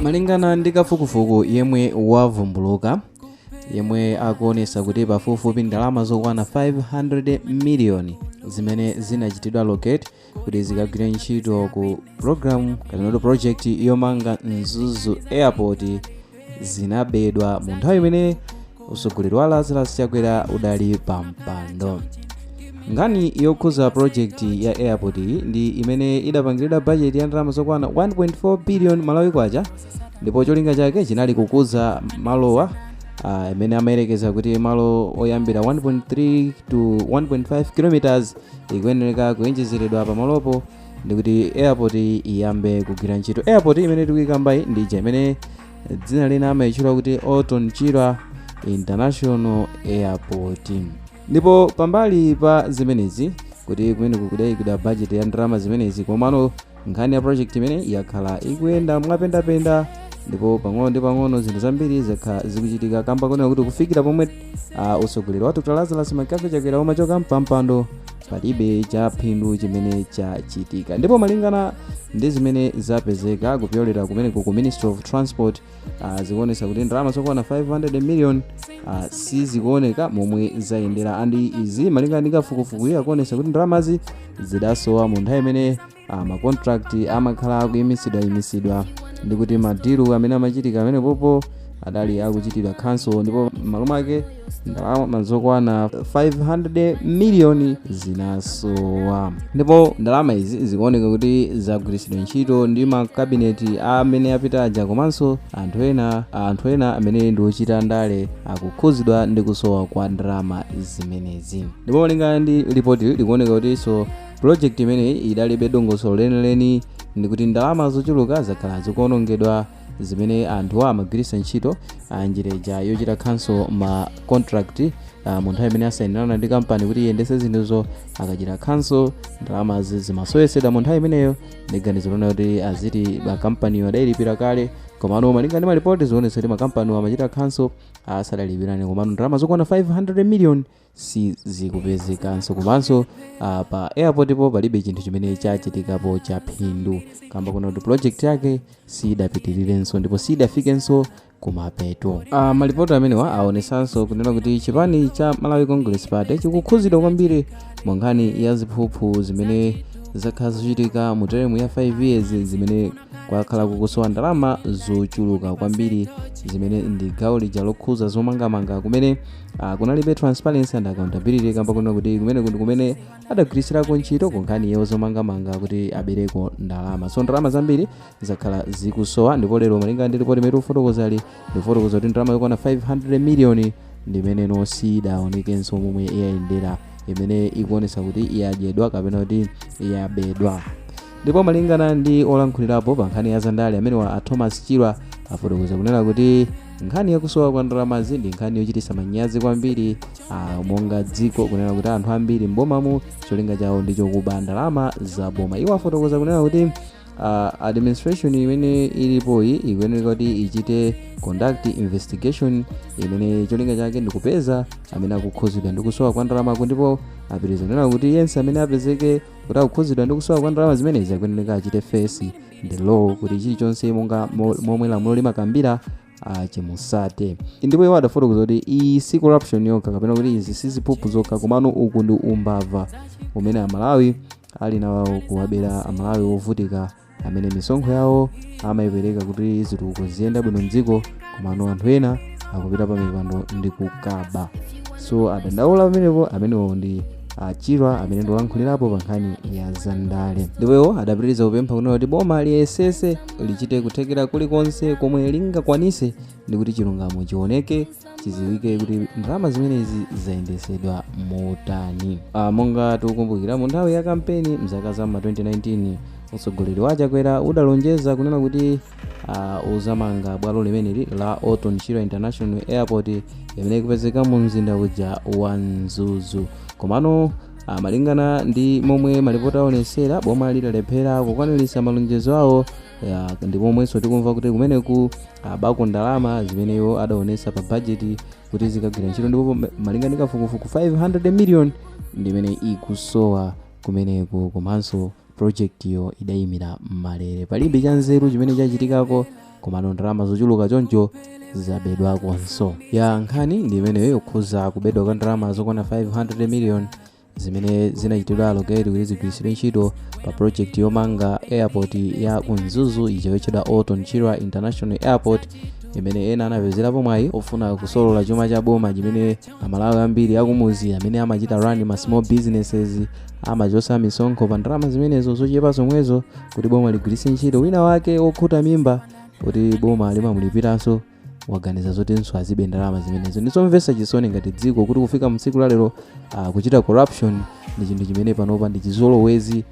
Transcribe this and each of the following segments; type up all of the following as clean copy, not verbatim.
Malingana ndi kafukufuku yemwe wavumbuluka, yemwe akuonesa kuti pafupifupi ndalama zokwana 500 miliyoni zimene zinachitidwa allocate kuti zikagwire ntchito ku program kapena kuti project yomanga Mzuzu Airport zinabedwa mu nthawi imene utsogoleri wa Lazarus Chakwera udali pa mpando. Nkhani yokhuza project ya airport iyi ndi imene idapangiridwa budget ya ndalama zokwana 1.4 billion Malawi kwacha, ndipo cholinga chake chinali kukuza malowa, imene amayerekeza kuti malo oyambira 1.3 to 1.5 kilometers ikuyenereka kuyenjezeredwa pamalopo ndikuti airport iyambe kugwira ntchito. Airport imene tikuyikambayi ndi ija imene dzina lina amayitchula kuti Orton Chirwa International Airport. Ndipo pambali pa zimenezi, kuti kumene kukudayikidwa budget ya ndalama zimenezi, komano nkhani ya project imene yakhala ikuyenda mwapendapenda, ndipo pang'ono ndi pang'ono zinthu zambiri zakhala zikuchitika, kamba konena kuti kufikira pomwe utsogoleri wa Dr Lazarus McCarthy Chakwera umachoka mpampando, palibe cha phindu chimene chachitika. Ndipo malingana ndi zimene zapezeka kupyolera kumeneko ku Ministry of Transport, zikuonesa kuti ndalama zokwana 500 million sizikuoneka momwe zayendera. And izi, malingana ndi kafukufuku, akuonesa kuti ndalamazi zidasowa mu nthawi imene ma contract amakhala akuyimisidwa, ndi kuti ma deal amene amachitika amene popo adali akuchitidwa cancel, ndipo m'malo mwake ndalama zokwana 500 miliyoni zinasowa. Ndipo ndalama izi zikuoneka kuti zagwiritsidwa ntchito ndi makabineti amene apita aja, komanso anthu ena amene ndi ochita ndale akukhuzidwa ndi kusowa kwa ndalama zimenezi. Ndipo malingana ndi ripoti, likuoneka kutinso project imeneyi idalibe dongosolo lenileni, ndikuti ndalama zochuluka zakhala zikuonongedwa zimene anthu amagwiritsa ntchito njira ija yochita cancel ma contract mu nthawi imene asayinirana ndi kampani kuti iyendetse zinthuzo. Akachita cancel, ndalamazi zimasoyesedwa mu nthawi imeneyo ndi ganizo lona kuti aziti makampaniwo adayilipira kale. Komano malinga ndi malipoti, zionetsa kuti makampaniwo amachita cancel asadalipirane, komano ndalama zokwana 500 million sizikupezekanso. Komanso pa airport po palibe chinthu chimene chachitikapo cha phindu, kamba kuna kuti project yake sidapitirirenso ndipo sidafikenso kumapeto. Malipoti amenewa aonesanso kunena kuti chipani cha Malawi Congress Party chikukhuzidwa kwambiri mu nkhani ya ziphuphu zimene zakhala zochitika mu term ya 5 years, zimene kwakhala kukusowa ndalama zochuluka kwambiri, zimene ndi gawo lija lokhuza zomangamanga kumene kunalibe transparency and accountability, kamba kunena kuti kumene ndi kumene adagwirisirako ntchito ku nkhani ya zomangamanga kuti abereko ndalama. So ndalama zambiri zakhala zikusowa, ndipo lero, malinga ndi ripoti imene tikufotokozali, ndikufotokoza kuti ndalama yokwana 500 miliyoni ndimeneno sidaonekenso momwe yayendera, imene ikuonesa kuti yadyedwa kapena kuti yabedwa. Ndipo malingana ndi olankhulirapo pa nkhani ya zandale amenewa, a Thomas Chirwa, afotokoza kunena kuti nkhani yakusowa kwa ndalamazi ndi nkhani yochititsa manyazi kwambiri monga dziko, kunena kuti anthu ambiri m'bomamu cholinga chawo ndi chokuba ndalama za boma. Iwo afotokoza kunena kuti administration imene ilipoyi ikuyenera kuti ichite conduct investigation imene cholinga chake ndikupeza amene akukhuzidwa ndi kusowa kwa ndalamako. Ndipo apitiriza kunena kuti yense amene apezeke kuti akukhuzidwa ndi kusowa kwa ndalama zimenezi akuyenera achite face the law, kuti chilichonse monga momwe lamulo limakambira chimusate. Ndipo iwo adafotokoza kuti iyi si corruption yokha, kapena kuti izi si ziphuphu zokha, komano uku ndi umbava umene Amalawi ali nawo, kuwabera Amalawi ovutika amene misonkho yawo amayipereka kuti zitukuko ziyenda bwino mdziko, komano anthu ena akupita pa mipando ndi kukaba. So adandaula pamenepo. Amenewo ndi Achirwa amene ndiolankhulirapo pa nkhani ya zandale. Ndipo iwo adapitiriza kupempha kunena kuti boma liyesese, lichite kuthekera kulikonse komwe lingakwanise ndi kuti chilungamo chioneke, chiziwike kuti ndalama zimenezi zayendesedwa motani. Monga tikukumbukira, mu nthawi ya kampeni mzaka za ma 2019, utsogoleri wa Chakwera udalonjeza kunena kuti uzamanga bwalo limeneli la Orton Chirwa International Airport imene ikupezeka mu mzinda uja wa Mzuzu. Komano malingana ndi momwe malipoti aonesera, boma lidalephera kukwaniritsa malonjezo awo, ndipo momwenso tikumva kuti kumeneku abako ndalama zimene iwo adaonesa pa bajeti kuti zikagwira ntchito. Ndipo malinga ndi kafukufuku, 500 million ndimene ikusowa kumeneku, komanso project yo idayimira malere, palibe chanzeru chimene chachitikako. Komano ndalama zochuluka choncho zabedwakonso. Ya, nkhani ndi imeneyo yokhuza kubedwa kwa ndalama zokwana 500 million zimene zinachitidwa allocate kuti zigwiritsidwe ntchito pa project yomanga airport ya ku Mzuzu ija yotchedwa Orton Chirwa International Airport, imene ena anapezerapo mwayi ofuna kusolola chuma cha boma chimene Amalawi ambiri akumuzi amene amachita run ma small businesses amachosa misonkho pa ndalama zimenezo zochepa zomwezo kuti boma ligwiritse ntchito. Wina wake okhuta mimba kuti boma limamulipiranso waganiza zotinso azibe ndalama zimenezo. Ndizomvetsa chisoni ngati dziko kuti kufika mtsiku lalero kuchita corruption ndi chinthu chimene panopa ndi chizolowezi,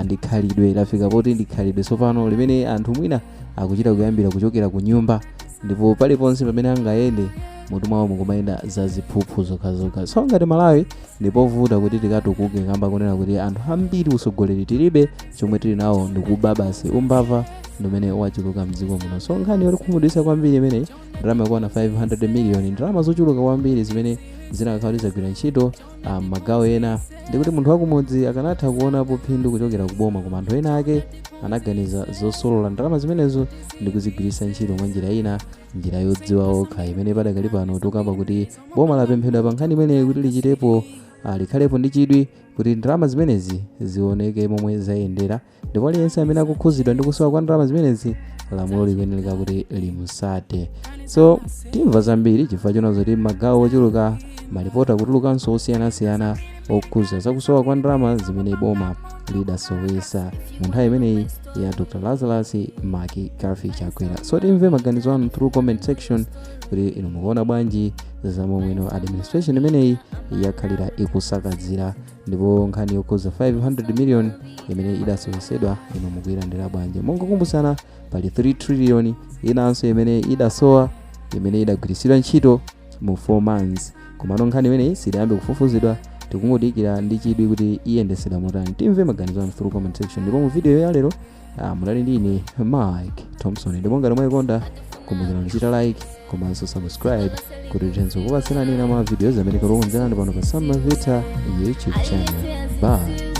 ndi khalidwe lafika poti ndi khalidwe tsopano limene anthu mwina akuchita kuyambira kuchokera ku nyumba, ndipo paliponse pamene angayende mutu mwawo mukumayenda za ziphuphu zokhazokha. So ngati Malawi ndipovuta kuti tikatukuke kamba kunena kuti anthu ambiri usogoleri tilibe, chomwe tili nawo ndikuba basi, umbava ndimene wachuluka mdziko muno. So nkhani yotikhumudwitsa kwambiri imeneyi, ndalama yakwana 500 million, ndalama zochuluka kwambiri zimene zinakakhala kuti zagwira ntchito magawo ena ndikuti munthu wakumudzi akanatha kuonapo phindu kuchokera kuboma, koma anthu ena ake anaganiza zosolola ndalama zimenezo ndi kuzigwiritsa ntchito mwa njira ina, njira yodziwa okha, imene padakali pano tikamba kuti boma lapemphedwa pa nkhani imeneyi kuti lichitepo, likhalepo ndi chidwi kuti ndalama zimenezi zioneke momwe zayendera, ndipo aliyense amene akukhuzidwa ndi kusowa kwa ndalama zimenezi lamulo likuyenera kuti limusate. So timva zambiri chifukwa chona zoti magawo ochuluka malipoti akutulukanso osiyanasiyana okhuza zakusowa kwa ndalama zimene boma lidasowesa mu nthawi imeneyi ya Dr Lazarus McCarthy Chakwera. So timve maganizo anu through comment section kuti inu mukuona bwanji zamomweno administration imeneyi yakhalira ikusakazira, ndipo nkhani yokhuza 500 million imene idasowesedwa inu mukuyilandira bwanji? Mongokumbusana, pali 3 trillion inanso imene idasowa imene idagwiritsidwa ntchito mu 4 months, komano nkhani imeneyi sidayambe kufufuzidwa. Tikungodikira ndi chidwi kuti iyendesedwa motani. Timve maganizo anu through comment section. Ndipo mu video ya lero munali ndi ine Mike Thompson, ndipo ngati mwayikonda kumbukirani kuchita like komanso subscribe kuti tithenso kupatsirani ina ma videos amene tikukonzerani pano pa Sam Mavita YouTube channel. Bye.